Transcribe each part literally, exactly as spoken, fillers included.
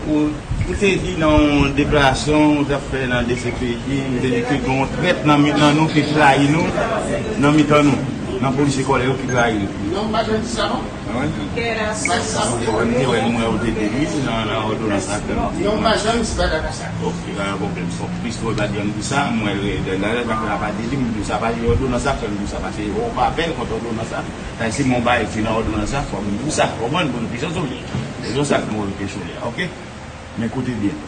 Ou te di nan yon deklarasyon ou t ap fè nan D C P J, ou te di ke gen yon trèt nan mitan nou ki trayi nou, nan mitan nou, nan polisye kòlè yo ki trayi nou. Non, m pa janm di sa, non. Ah ouais? M pa di sa, non. Mwen, mwen, mwen, ou te di wi, nan, nan òdonans la ke. Non, m pa janm di bagay konsa. Ok, pa gen pwoblèm. Fòk plis twò pa di ann di sa, mwen, lè, lè, lè, zafè a pa di li, m di sa, pa di òdonans la, fè m di sa, paske ou pa fè kont òdonans la. Sa se yon bagay ki nan òdonans la, fò m di sa, konprann, pou nou kesyon sou li. Se konsa ke mwen kesyon li a, ok? Men koute byen.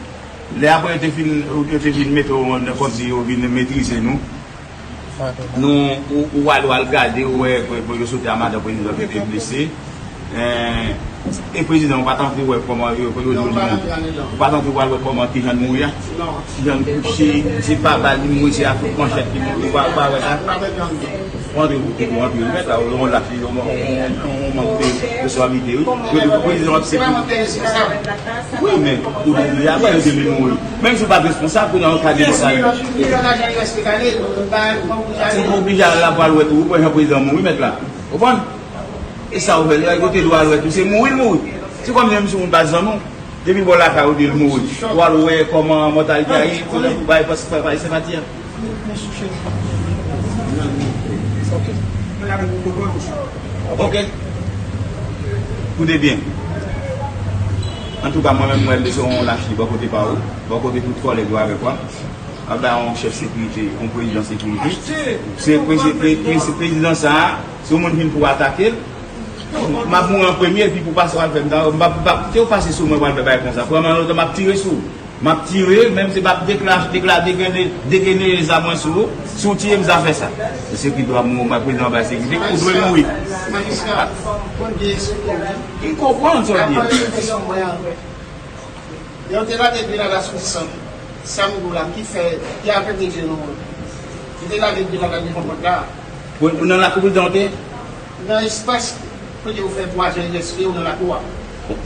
Lè apre yo te fin, yo te fin mete w nan kòmsi yo vin metrize nou. Nou, ou, ou al, ou al gade, ou wè, pou, pou yo soti a madan prezidan ki te blese. Eh, e prezidan, ou pa t anvi wè kòman yo, yo, yo, ou pa t anvi wè kòman ki jan l mouri a? Ki jan l kouche, se pa bal li mouri, se a kout manchèt li mouri, ou pa, ou pa wè sa? Ou antre pou, pou antre, ou mèt la, ou, ou, ou, ou mank de, de responsabilite, wi. Yo di prezidan ap se pou. Wi, men, ou di, apre yo di li mouri. Menm si w pa t responsab, kounye a, ou ka di sa. Si w oblije al la pou al wè tou, ou pran jan prezidan mouri, mèt la. Ou konprann? E sa ou fè, lè yo te dwe al wè tou, se mouri l mouri. Se kòm menm si moun pa zanmi w. Depi bò lakay ou di l mouri. Ou al wè kòman mòtalite a ye, konnen pou bay pas, pa, pa, senpati a. Ok. Koute byen. Antouka, mwen menm, mwen se yon lach li bò kote pa ou, bò kote tout kòlèg yo avèk ou a. Ap bay yon chèf sekirite, yon prezidan sekirite. Se prezi-, pre-, pre-, prezidan sa a, si yon moun vin pou atake l, m ap mouri an premye, epi pou pase w al fè m sa, m p ap, m p ap kite w pase sou mwen pou al fè bagay konsa. Premye lontan m ap tire sou ou. M ap tire, menm si m ap dekla-, dekla-, degene-, degenere zam mwen sou ou, si w tiye m, zafè sa. Se ki dwa mouri, mwen prezidan bay sekirite, ou dwe mouri. Majistra, konn gen eskou, wi. M konprann sa w di a. Lè yo te lage Grenada sou sant, sa m di w la, ki fè, ki afebli je nou an. Yo te lage Grenada devan pòt la. Pou, pou nan lakou prezidan te? Nan espas kote yo fè bwa jan yo esplike w nan lakou a.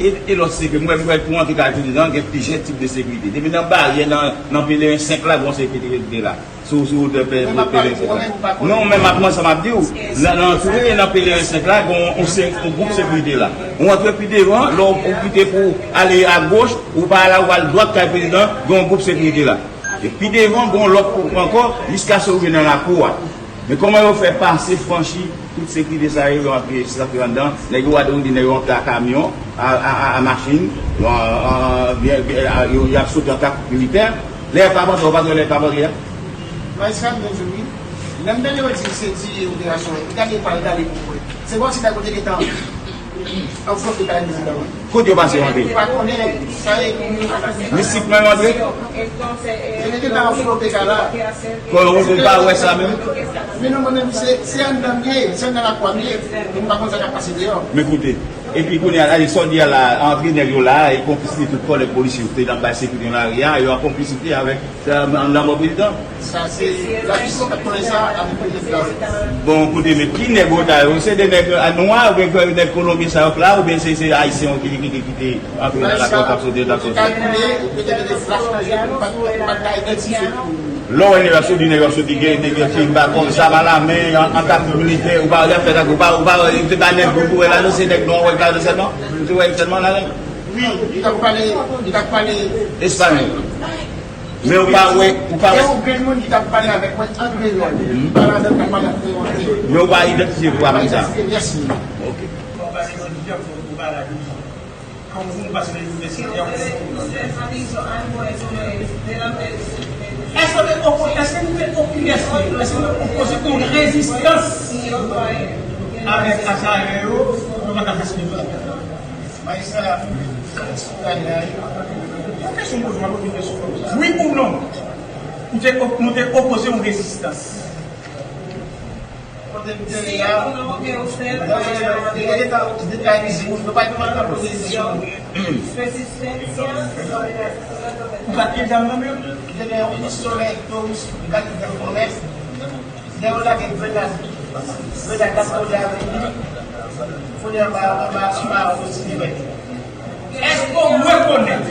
E, e lòt se ke mwen, mwen, pou antre kay prezidan, gen plizyè tip de sekirite. Depi nan baryè, nan, nan Pelerin senk la, gon sekirite ki te la. Sou, sou wotè Pelerin senk la. Non, men m ap, mwen, sa m ap di w. Nan, nan, sou, nan Pelerin senk la, gon, on se, on gwoup sekirite la. Ou antre pi devan, lè w, ou kite pou ale agoch, ou pa la, ou al dwat kay prezidan, gon gwoup sekirite la. E pi devan, gon lòt gwoup ankò, jiskaske w rive nan lakou a. Men kòman yo fè pase, franchi, tout sekirite sa yo, yo antre, sa antre anndan, nèg yo gade, ou di nèg yo antre a kamyon, a, a, a, a machin, yo, a, a, byen, byen, a, yo, y ap soti an kak militè. Lè y ap antre, ou pa t wè lè y ap antre a? Majistra, m byen di w wi. Lè m tande yo di se di operasyon, li gade pa, li gade pou mwen. Se kòmsi nèg yo te gentan anfwonte kay prezidan an. Kote yo pase yo antre? Pa konnen, sa e. Mistik menm antre? Yo te gentan anfwonte kay la. Kon ou pa wè sa menm? Men non, mwen menm, se, se anndan m ye, se anndan lakou a m ye. M pa konn sa k ap pase deyò. Men koute, epi kounye a, sa w di a la, antre nèg yo la, e konplisite tout kòlèg polisye yo te nan bay sekirite nan lari a, yo an konplisite avèk, euh, lanmò prezidan. Sa se lajistis k ap konnen sa avèk premye fraz. Bon, koute, men ki nèg yo ta yo? Se de nèg, a, nwa, oubyen ke nèg Kolonbyen sa yo k la, oubyen se, se Ayisyen yo ki, ki, ki, ki te antre nan lakou a, t ap soti, t ap soti. Lè w wè nèg yo ap soti, nèg yo ap soti, gen, nèg yo ki ba kòb zam alamen, an, an kap militè, ou pa wè y ap fè sa, ou pa, ou pa wè, yo te ba nèg yo pou wè la, non, se nèg nwa, wè la, non, sèlman, se wè sèlman la, non. Wi, li t ap pale, li t ap pale espanyòl. Men ou pa wè, ou pa wè. Gen yon grenn moun ki t ap pale avèk mwen an kreyòl. Li pale avèk mwen an kreyòl. Men ou pa idantifye vwa moun sa. Yes, wi. Ok. Kòm ou pase nan inivèsite a, ou se. Èske nou te opo-, èske nou te popilè, èske nou te opoze yon rezistans avèk asayè yo, nou pa t ap fè sa? Majistra, yon kesyon poze, w ap poze yon kesyon konsa. Wi ou non? Ou te op-, nou te opoze yon rezistans. Kote m te ye a, yo te, yo te, yo te, yo te, yo te, yo pa t nan pozisyon. Ou pa t gen zam nan men w? Te gen yon misyonè touris, li pa t gen fòmèl. Lè yo lage grenad, grenad la pwole avèk li, fouye anba, anba, anba, anba, anba, Èske w rekonèt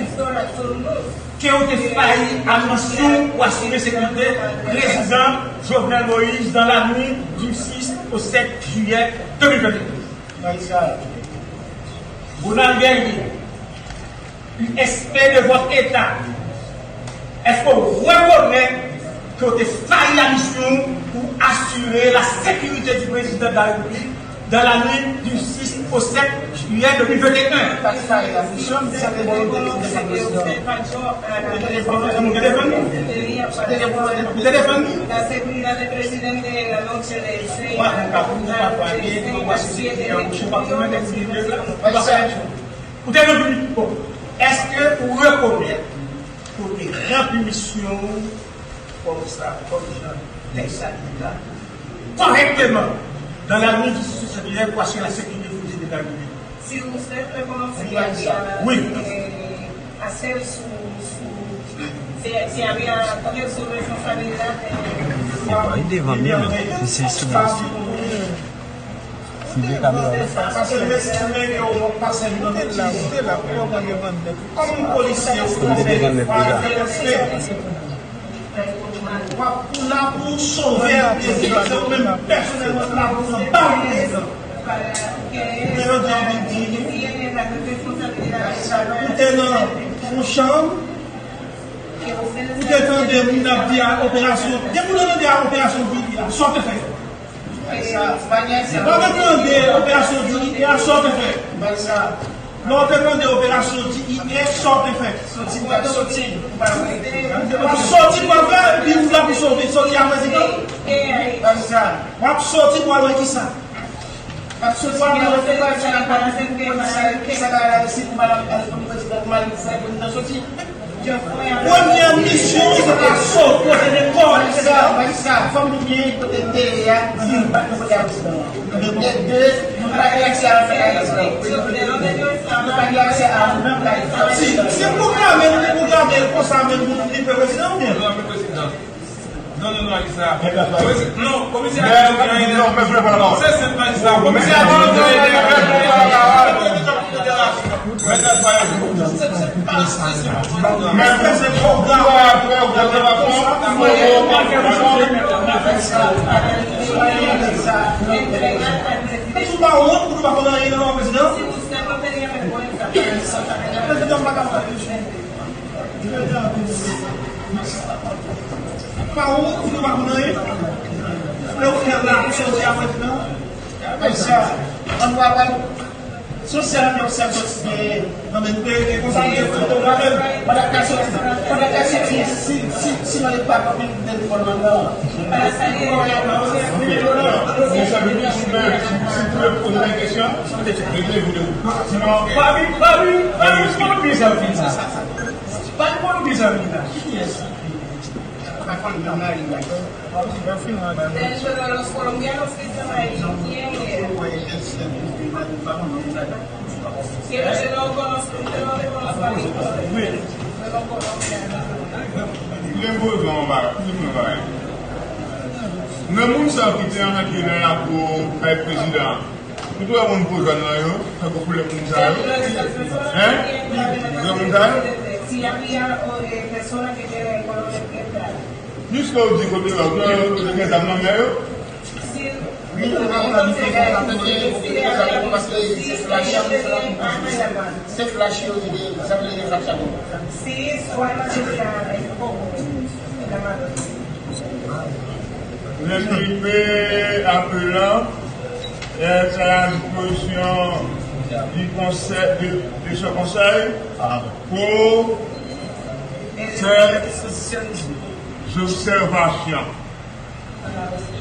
ke w te fayi a misyon w asire sekirite prezidan Jovenel Moïse dans la nuit du six au sept juillet deux mille vingt et deux? Ronald Guerrier, U S P de votre État. Est-ce que vous reconnaissez que vous avez failli à la mission pour assurer la sécurité du président de la République dans la nuit du six au sept juillet deux mille vingt et un? Ou te defann li? Ou te defann li? Ou te nan Bibib, bon. Èske ou rekonèt ke w te ranpli misyon w kòm sa, kòm jan tèks la di la, kòrèkteman, dans la nuit du six au sept juillet, pour assurer la sécurité du président de la République? Si usted reconoce que había, eh, hacer su, su, se, se había coger su responsabilidad de... Ay, devan menm, se, se sou bas. Filme kamera la. Paske m estime ke w pa sèvi nan menm ti. Kòm yon polisye, ou pa fè respè. W ap la pou w sove prezidan. Se ou menm pèsonèlman la pou w pran bal prezidan. Kounye a jodi a w vin di nou, ou te nan yon chanm, ou te tande moun ap di a operasyon, depi w te tande a operasyon di a, sa w te fè? W ap tande operasyon di a, sa w te fè? Lè w te tande operasyon di a, sa w te fè? Soti, w ap soti. W ap soti pou al fè, epi ou la pou sove, soti a prezidan. W ap soti pou al wè kisa? W ap soti pou al wè kisa? Premyè misyon se ta sove, se te kòrèk. Sa, sa, fòm nou byen kote n te ye a, di nou pa t nan kote a prezidan an. E de, nou pa gen aksè a anpil bagay sa yo. Nou pa gen aksè a anpil bagay. Si, si pwoklame, nou te pwoklame l konsa menm pou nou li fè prezidan oubyen? Non, non, non, Alisa. Non, komisè a di anyen. Se senp Alisa. Komisè a di anyen. Ou pa wont pou nou pa konn anyen nan prezidan? Prezidan pa ka fè. Pa wont pou nou pa konn anyen? Lè ou fè la pou soti a prezidan? Konsa, ann wè. Se yon sèl nèg sa k soti gen nan men nou. E konsa nou te foto w avè l. Pandan k ap soti, pandan k ap soti, si, si, si nan lepa anpil de devan nan. Mwen sa vin sou men, si w vle poze yon kesyon, mete vou de ou. Sinon, pa vin, pa vin, pa vin, pa vin, sa vin la. Pa vin, pa vin, sa vin la. Kiyès? Pero los colombianos dicen ahí, ¿quién es? Que yo no conozco, yo no le conozco a ninguno de los colombianos. Mwen poze yon bagay, poze mwen bagay. Nan moun sa ki te antre nan lakou kay prezidan, nou te wè moun po jòn nan yo, tankou koulè moun sa yo? Hein? Granmoun sa yo? Jiska w di kote yo, kote yo gen zam nan men yo? Wi, nou pa konn abite konsa, kote yo gen zam nan, paske se flash, se flash yo ki gen zam nan, gen zam sa yo. L'inculpé appelant est à la disposition du conseil, de, de ce conseil pour faire ses observations.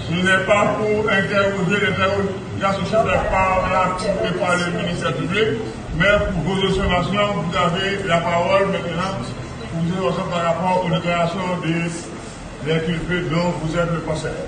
Ce n'est pas pour interroger, l'interrogation se fait par la cour et par le ministère public, mais pour vos observations, vous avez la parole maintenant pour vos observations par rapport aux déclarations de l'inculpé dont vous êtes le conseil.